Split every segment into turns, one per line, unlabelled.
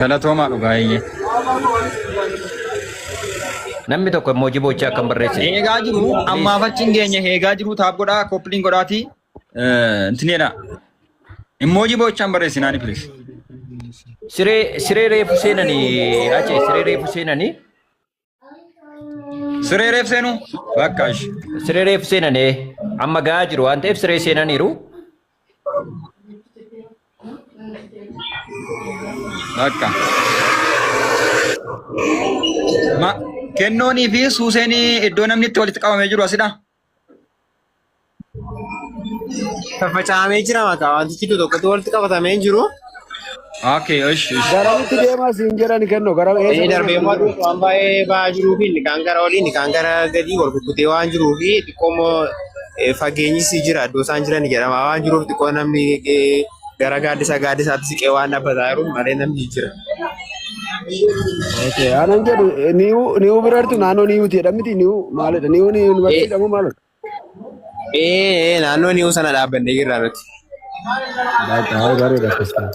Galatoomaa dhugaa eeyyee.
Namni tokko immoo jiboocha akka hin barreessine.
Eegaa jiru ammaaf achi hin geenye eegaa jiru taap godhaa koppiliin godhaatii intineedha. Immoo jiboocha hin barreessinaani please.
Siree reefu seenanii achi siree reefu seenanii
Siree reef seenuu bakka ishi.
Siree reefu seenanii amma gahaa jiru waan ta'eef siree seenaniiru.
Bakka. Ma kennoonii fi suuseen iddoo namni itti walitti qabamee jiru asidha.
Faffaca'amee jira maqaa wantichi iddoo tokkotti walitti qabatamee hin jiru.
Okay, ish ish.
Garamitti deemaa siin jedhan kennu gara eessa
Inni
deemaa
darbee
siin
immoo
jedhan?
waan baay'ee ba'aa jiruu fi inni kaan gara olii inni kaan gara gadii wal kukkutee waan jiruu fi xiqqoo immoo fageenyis jira iddoo isaan jiran jedhama waan jiruuf xiqqoo namni gara gaaddisa gaaddisaatti siqee waan dhaabbataa jiruuf malee namni jira.
Okay, anan jedhu niiwuu bira jirtu naannoo niiwuuti jedhamti niiwuu maalidha? Niiwuun yuunivarsiitii jedhamu maalidha?
Ee naannoo niiwuu sana dhaabbannee jirra nuti.
Baay'ee bareeda akkas ta'e.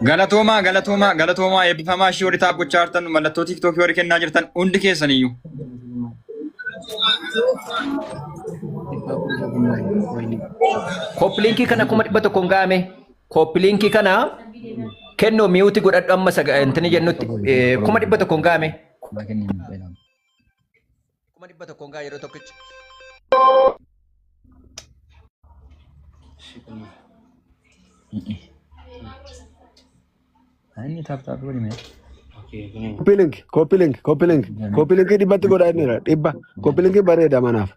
Galatoomaa galatoomaa galatoomaa eebbifamaa ishii warri taap gochaa jirtan mallattoo tiiktookii warri kennaa jirtan hundi keessaniyyuu.
Koppiliinkii kana 100,000 ga'ame. Koppiliinkii kana kennoo miyuuti godhadhu amma intini jennutti 100,000 ga'ame. 100,000 ga'a yeroo tokkicha.
Inni taap taap godhi mee.
Copy link, copy link, copy link, copy link dhibbatti godhaa inni jira. Dhibba. Copy link bareeda manaaf.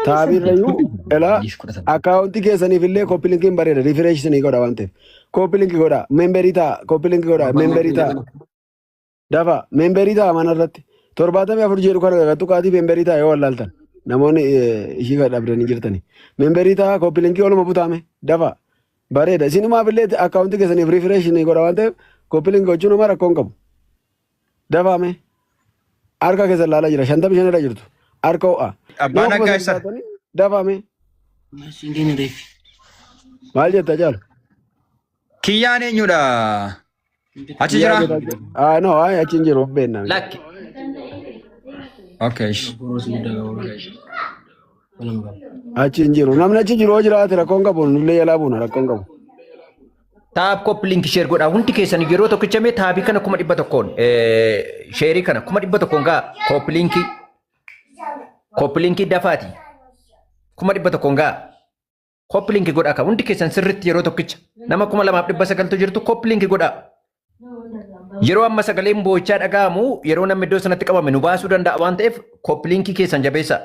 Taabiirrayyuu elaa akkaawuntii keessaniif illee copy link bareeda. Refresh isinii godha waan ta'eef. Copy link godhaa. Memberii ta'a. Copy link godhaa. Memberii ta'a. Dafa. Memberii ta'a mana irratti. 74 jedhu kana tuqaatii memberii ta'a yoo wallaaltan. Namoonni ishii kan dhabdanii jirtani. Memberii ta'a copy link oluma butaame. Dafa. Bareeda. Isinumaaf illee akkaawuntii keessaniif refresh isinii godha waan ta'eef copy link gochuun homaa rakkoo hin qabu. Dafaame. Harka keessan laalaa jira. 55 irra jirtu. Harka ho'a.
Abbaan
Nama kuma
Naggaa
sadi
eessa?
taatanii dafaame. Maal jetta caalu?
Kiyyaan eenyudha? Achi
Kiyyaa
jira?
jedhaa. Ah no, ayi achi hin jiru of beekna.
Lakki.
Okay. ish.
Achi hin jiru. Namni achi jiru yoo jiraate rakkoo hin qabu. Nullee jalaa buuna rakkoo hin qabu.
Taap kopp link share godhaa hundi keessan yeroo tokkicha mee taabii kana 100,000 sheerii kana 100,000 gaa kopp linkii kopp linkii dafaati 100,000 gaa kopp link godhaa ka hundi keessan sirritti yeroo tokkicha nama 2,900tu jirtu kopp link godhaa. Yeroo amma sagaleen boo'ichaa dhaga'amu yeroo namni iddoo sanatti qabame nu baasuu danda'a waan ta'eef kopp linkii keessan jabeessaa.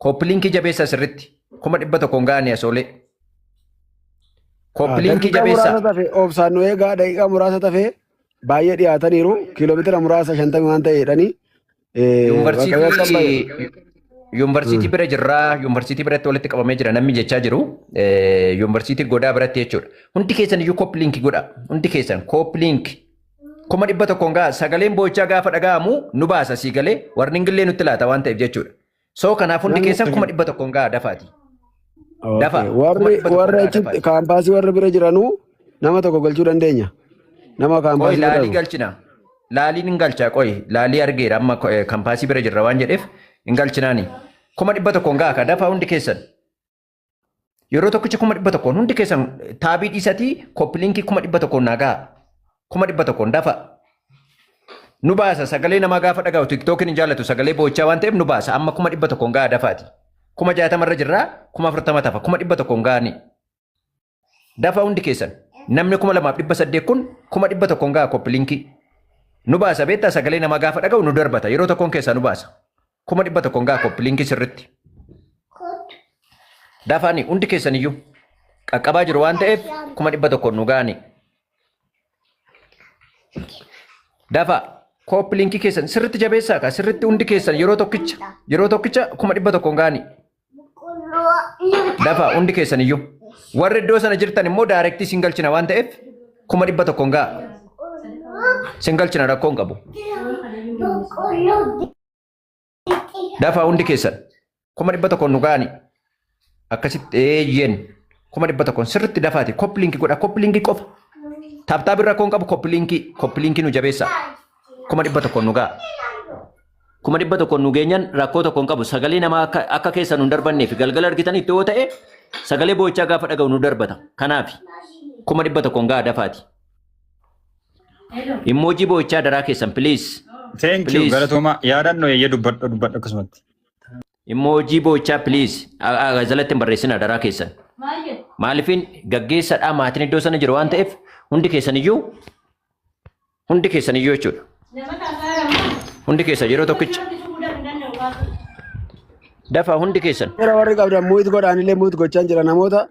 Koppiliinkii jabeessaa sirritti. 100,000 ga'anii asoolee. Koppiliinkii
Daqiiqaa
jabeessaa.
muraasa tafe obsaan nu eegaa daqiiqaa muraasa tafe baay'ee dhiyaataniiru kiiloomeetira muraasa 50 waan ta'e jedhanii bakka bakka baay'ee.
Yuunivarsiitii bira jirraa yuunivarsiitii biratti walitti qabamee jira namni jechaa jiru yuunivarsiitii godaa biratti jechuudha. Hundi keessan iyyuu koppiliinkii godha. Hundi keessan koppiliinkii 100,000 ga'a sagaleen boo'ichaa gaafa dhaga'amu nu baasa sii galee warningillee nutti laata waan ta'eef jechuudha. So kanaaf hundi
Namni
keessan 100,000 ga'a dafaati. Dafa
Okay.
kuma
Warri
dhibba tokkoon
warri
ga'a
achitti
dafaati.
kaampaasii warri bira jiranuu nama tokko galchuu dandeenya. Nama
Qoy
kaampaasii bira
laalii
jiru.
galchina. Laaliin hin galcha qoy laalii argeera amma kaampaasii bira jirra waan jedheef hin galchinaani. 100,000 ga'a ka dafaa hundi keessan. Yeroo tokkicha 100,000 hundi keessan taabii dhiisatii koppiliinkii 100,000 naa ga'a. 100,000 dafa. Nu baasa sagalee namaa gaafa dhaga'u tiktookiin hin jaallatu sagalee boo'ichaa waan ta'eef nu baasa amma 100,000 ga'a dafaati. 60,000 irra jirraa 40,000 tafa 100,000 ga'anii. Dafa hundi keessan namni 2,800 kun 100,000 ga'a koppiliinkii. Nu baasa beektaa sagalee namaa gaafa dhaga'u nu darbata yeroo tokkoon keessaa nu baasa. 100,000 ga'a koppiliinkii sirritti. Dafaani hundi keessan iyyuu qaqqabaa jiru waan ta'eef 100,000 nu ga'anii. Dafa copy linkii keessan sirritti jabeessaa kaa sirritti hundi keessan yeroo tokkicha 100,000 ga'ani. Dafa hundi keessan iyyuu. Warri iddoo sana jirtan immoo directii sin galchina waan ta'eef 100,000 ga'a. Sin galchina, rakkoo hin qabu. Dafa hundi keessan 100,000 nu ga'ani. Akkasitti eeyyeen 100,000 sirritti dafaati copy linkii godha, copy linkii qofa. Tap tap irra rakkoo hin qabu, copy linkii, copy linkii nu jabeessa. 100,000 nu ga'a. 100,000 nu geenyan rakkoo tokko hin qabu. Sagalee namaa akka keessa nu hin darbanneef galgala argitanitti yoo ta'e sagalee boo'ichaa gaafa dhaga'u nu darbata. Kanaaf 100,000 ga'a dafaati. Emoji boo'ichaa adaraa keessan, please.
Thank you.
Please.
Galatooma yaadannoo eeyyee dubbadhu, dubbadhu akkasumatti.
Emoji boo'ichaa, please. Jalatti hin barreessin adaraa keessan. Maaliifin gaggeessadhaa maatiin iddoo sana jiru waan ta'eef hundi keessan iyyuu jechuudha. Hundi keessan yeroo tokkicha. Dafaa hundi keessan.
Yeroo warri qabdan mute godhaan illee mute gochaa jira namoota.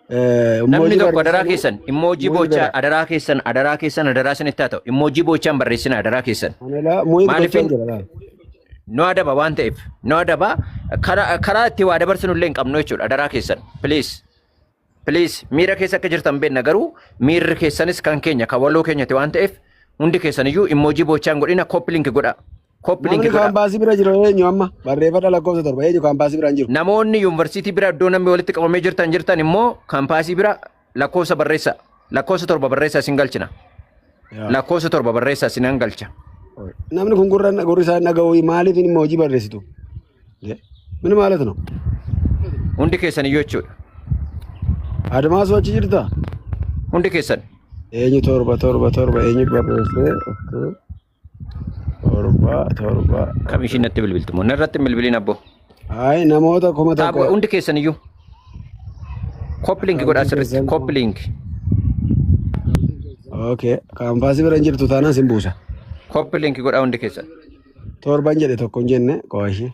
Namni
Emoji
tokko adaraa
barreessanii
keessan emoji
mute
boo'ichaa
godha.
Adaraa keessan, adaraa keessan, adaraa isinitti haa ta'u. Emoji boo'ichaa hin barreessina adaraa keessan.
Ani laa mute gochaa
Maaliifin
jira laal.
nu adaba waan ta'eef nu adaba, karaa itti waa dabarsinu illee hin qabnu jechuudha adaraa keessan, please. Please, miira keessa akka jirtan beekna, garuu miirri keessanis kan keenya kan waloo keenyati waan ta'eef hundi keessan iyyuu emoji boo'ichaa hin godhina, copy link godha. Copy link
Namni
godha.
kaampaasii bira jiru eenyu amma? Barreeffadha lakkoofsa 7, eenyu kaampaasii bira hin jiru?
Namoonni yuunivarsiitii bira iddoo namni walitti qabamee jirtan immoo kaampaasii bira lakkoofsa barreessa. Lakkoofsa 7 barreessaa isin galchina. Lakkoofsa 7 barreessaa isin galcha.
Namni kun gurra gurri isaa hin dhaga'u, maaliif inni hojii barreessitu? ምን ማለት ነው?
Hundi keessan iyyuu jechuudha.
Admaasuu achi jirta?
Hundi keessan.
Eenyu 7 7 7 eenyu barreesse? 7 7.
Kam ishiin natti bilbiltu moo? Narratti hin bilbiliin abboo.
Ay, namoota 1000.
Hundi keessan iyyuu. Copy link godhaa sirriitti. Copy link.
Okay, kaampaasii bira hin jirtu taanaan sin buusa.
Copy link godhaa hundi keessan.
Torban jedhe tokko hin jenne qo'ashee.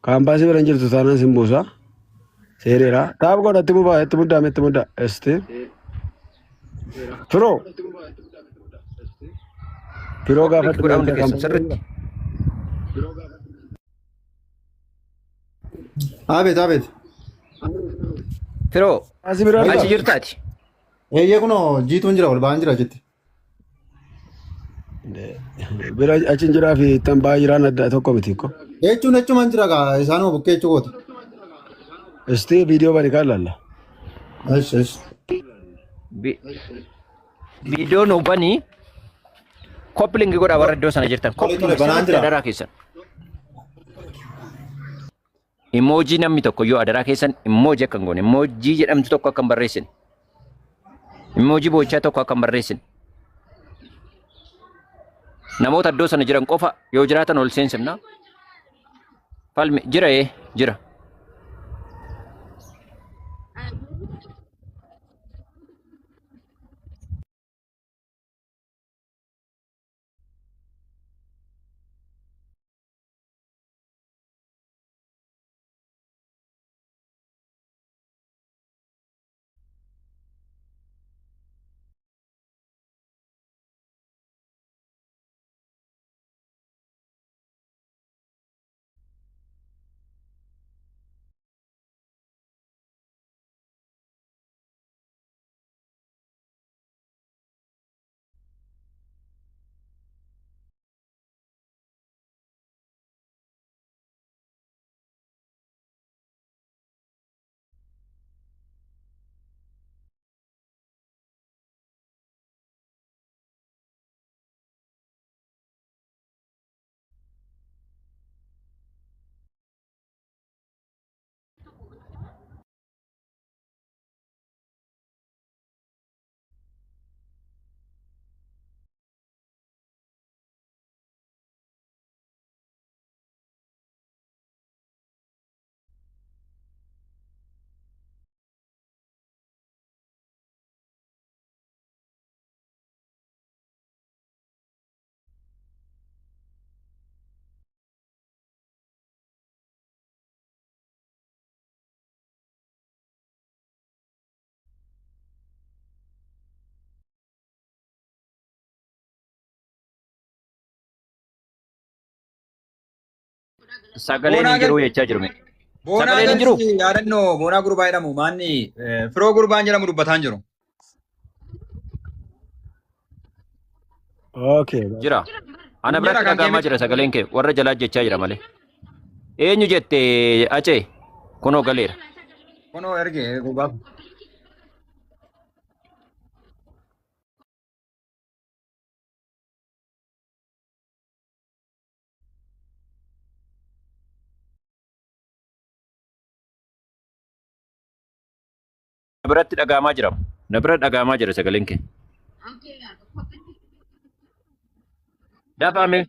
Kaampaasii bira hin jirtu taanaan sin buusa. Seereera. Tap godha, itti mubaa, itti muddaa, itti muddaa. Esti. Firoo. Firoo
Copy link
gaafadhu.
Godhaa hundi keessan sirriitti.
Abeet, abeet.
Firoo
Kaampaasii bira
achi
argaa.
jirtaati.
Eeyyee, kunoo jiituun jira, ol ba'aan jira jetti.
Bira achi hin jiraa fi ittan ba'aa jiraan adda tokko miti ko.
Jechuun achumaan jira gaa isaanuma bukkee jechuu kooti.
Isti viidiyoo bani kan laalla.
Esh esh.
Viidiyoo nu banii copy link godhaa warra iddoo sana jirtan.
Tole,
Copy link
tole, banaan
sirriitti
jira.
adaraa keessan. Emoji namni tokko yoo adaraa keessan emoji akka hin goone, emoji jedhamtu tokko akka hin barreessine. Emoji boo'ichaa tokko akka hin barreessine. Namoota iddoo sana jiran qofa yoo jiraatan ol seensifna. Falmi jira, ee jira. Sagaleen
Boonaa
hin jiru jechaa jiru. Mee.
Boonaa
Sagaleen hin jiru.
galchi yaadannoo boonaa gurbaa jedhamu maanni firoo gurbaan jedhamu dubbataa hin jiru.
Okay.
Jira. Ana
Jira
biratti
kan
dhaga'amaa
kee
jira sagaleen kee warra jalaa jechaa jira malee. Eenyu jette acee kunoo galeera.
Kunoo erge gurbaa.
Na biratti dhaga'amaa jira. Na bira dhaga'amaa jira sagaleen kee. Dafaa mee.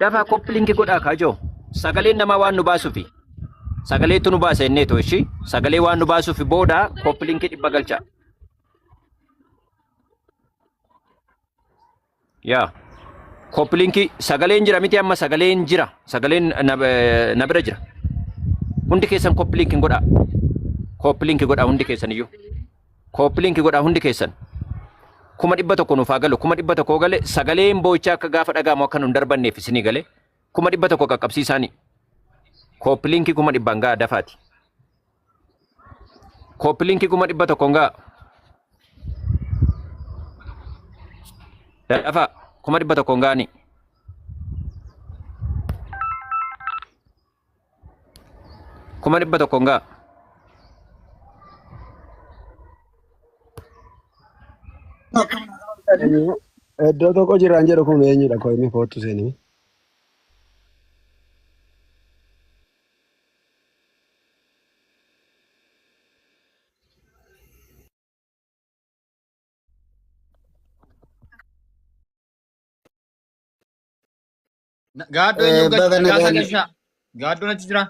Dafaa copy link godhaa kaajoo. Sagaleen namaa waan nu baasuufi. Sagaleetu nu baasa inneetu ishii. Sagalee waan nu baasuufi booda copy link 100 galcha. Yaa. Copy link sagaleen jira miti amma sagaleen jira. Sagaleen na bira jira. Hundi keessan copy link godhaa. Copy link godhaa hundi keessan iyyuu. Copy link godhaa hundi keessan. 100,000 nuuf haa galu. 100,000 gale sagaleen boo'ichaa akka gaafa dhaga'amu akka nu hin darbanneef isinii gale. 100,000 qaqqabsiisaani. Copy link 100,000 ga'a dafaati. Copy link 100,000 ga'a. Dafaa 100,000 ga'ani. 100,000 ga'a.
Eenyu iddoo tokko jiraan jedhu kun eenyudha koo inni koottu seenii.
Gaaddoo eenyu
Baga
galcha? Nagaasaa
nagaan
galchaa. Gaaddoon achi jira.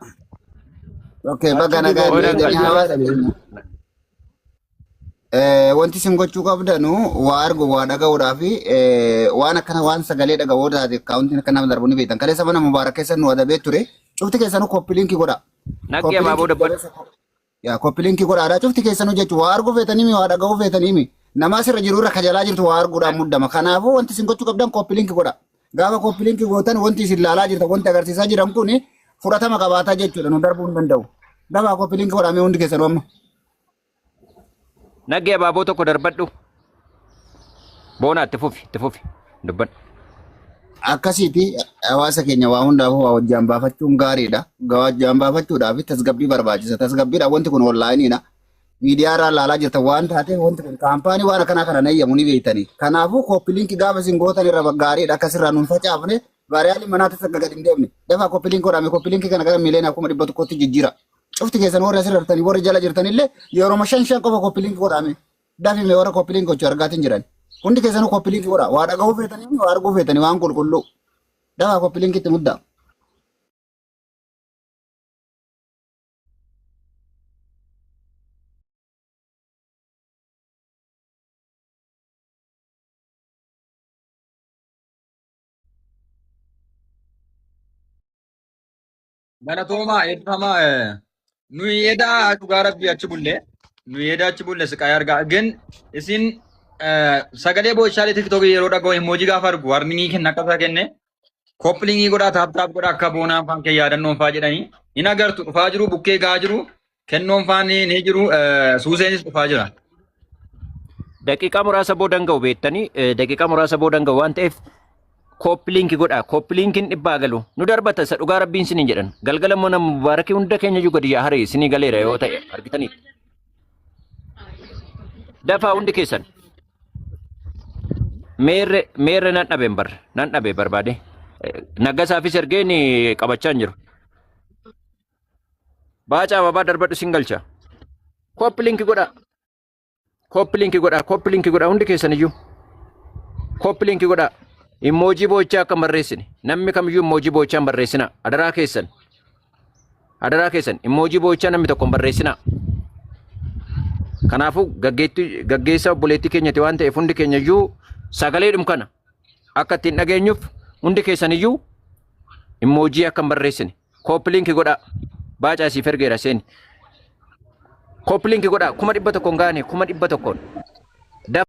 Okay, baga
Achi
nagaan
Qoodaan
deebitanii
galcha.
hawaasa keenya. Wanti isin gochuu qabdanu waa argu waa dhaga'uudhaa fi waan akkana waan sagalee dhaga'uu taate akkaawuntiin akka nama darbu ni beektan. Kaleessa mana mubaarak keessa nu adabee ture. Cufti keessanuu koppii liinkii godha.
Naggi
Koppii
abaaboo
liinkii
dabbadhu.
jabeessa. Yaa koppii liinkii godhaadhaa cufti keessanuu jechuun waa arguu feetanii waa dhaga'uu feetanii nama asirra jiru irra kajalaa jirtu waa arguudhaan muddama. Kanaafuu wanti isin gochuu qabdan koppii liinkii godha. Gaafa koppii liinkii gootan wanti isin laalaa jirtan wanti agarsiisaa jiran kun fudhatama qabaataa jechuudha nu darbuu hin danda'u. Gaafa koppii liinkii godhamee hundi keessanuu amma.
Naggi abaaboo tokko darbadhu. Boonaa itti fufi itti fufi dubbadhu.
Akkasiiti hawaasa keenya waa hundaafuu waa wajjaan baafachuun gaariidha. Wajjaan baafachuudhaaf tasgabbii barbaachisa. Tasgabbiidhaan wanti kun onlaayiniidha. Miidiyaa irraa ilaalaa jirtan waan taateef wanti kun kaampaanii waan akkanaa kana eeyyamu ni beektanii. Kanaafuu koppii liinkii gaafa isin gootan irra gaariidha. Akkasirraa nuun facaafne vaariyaaliin manaattis akka gadi hin deemne. Dafaa koppii liinkii godhame koppii liinkii kana gara miiliyoona 100,000tti jijjiira. Cufti keessan warri asirra jirtanii warri jala jirtanillee yeroo shan shan qofa koppii liinkii godhame. Dafime warra koppii liinkii gochuu argaatiin jiran. Hundi keessanuu koppii liinkii godha. Waa dhaga'uu feetanii waa arguu feetanii waan qulqulluu. Dafaa koppii liinkiitti muddaa.
Galatoomaa eebbifamaa nuyi edaa dhugaa rabbii achi bulle nuyi edaa achi bulle siqaa argaa gin isin sagalee boochaalee tiktookii yeroo dhaga'u emoojii gaafa argu warningii kenna akka isaa kenne koppilingii godhaa taap taap godhaa akka boonaan faan kee yaadannoon faa jedhanii hin agartu dhufaa jiru bukkee gaa jiru kennoon faan ni jiru suuseenis dhufaa jira.
Daqiiqaa muraasa booda hin ga'u beektanii daqiiqaa muraasa booda hin ga'u waan ta'eef kooppi liinki godhaa kooppi liinkiin dhibbaa galu nu darbata isa dhugaa rabbiin siniin jedhan galgala immoo nama mubaarakii hunda keenya iyyuu gadi yaa haree sinii galeera yoo ta'e argitanii dafaa hundi keessan meerre meerre nan dhabe bar nan dhabe barbaade naggasaafis ergeen qabachaa hin jiru baacaa ababaa darbadhu sin galcha kooppi liinki godhaa. Copy link godhaa, copy link godhaa hundi keessan iyyuu. Copy link godhaa. Immoojii boo'ichaa akka hin barreessine. Namni kamiyyuu immoojii boo'ichaa hin barreessinaa. Adaraa keessan. Adaraa keessan. Immoojii boo'ichaa namni tokko hin barreessinaa. Kanaafuu gaggeessaa obboleettii keenyati waan ta'eef hundi keenya iyyuu sagaleedhum kana akka ittiin dhageenyuuf hundi keessan iyyuu immoojii akka hin barreessine. Copy link godhaa. Baacaa siif ergeera seeni. Copy link godhaa. 100,000 gaane 100,000.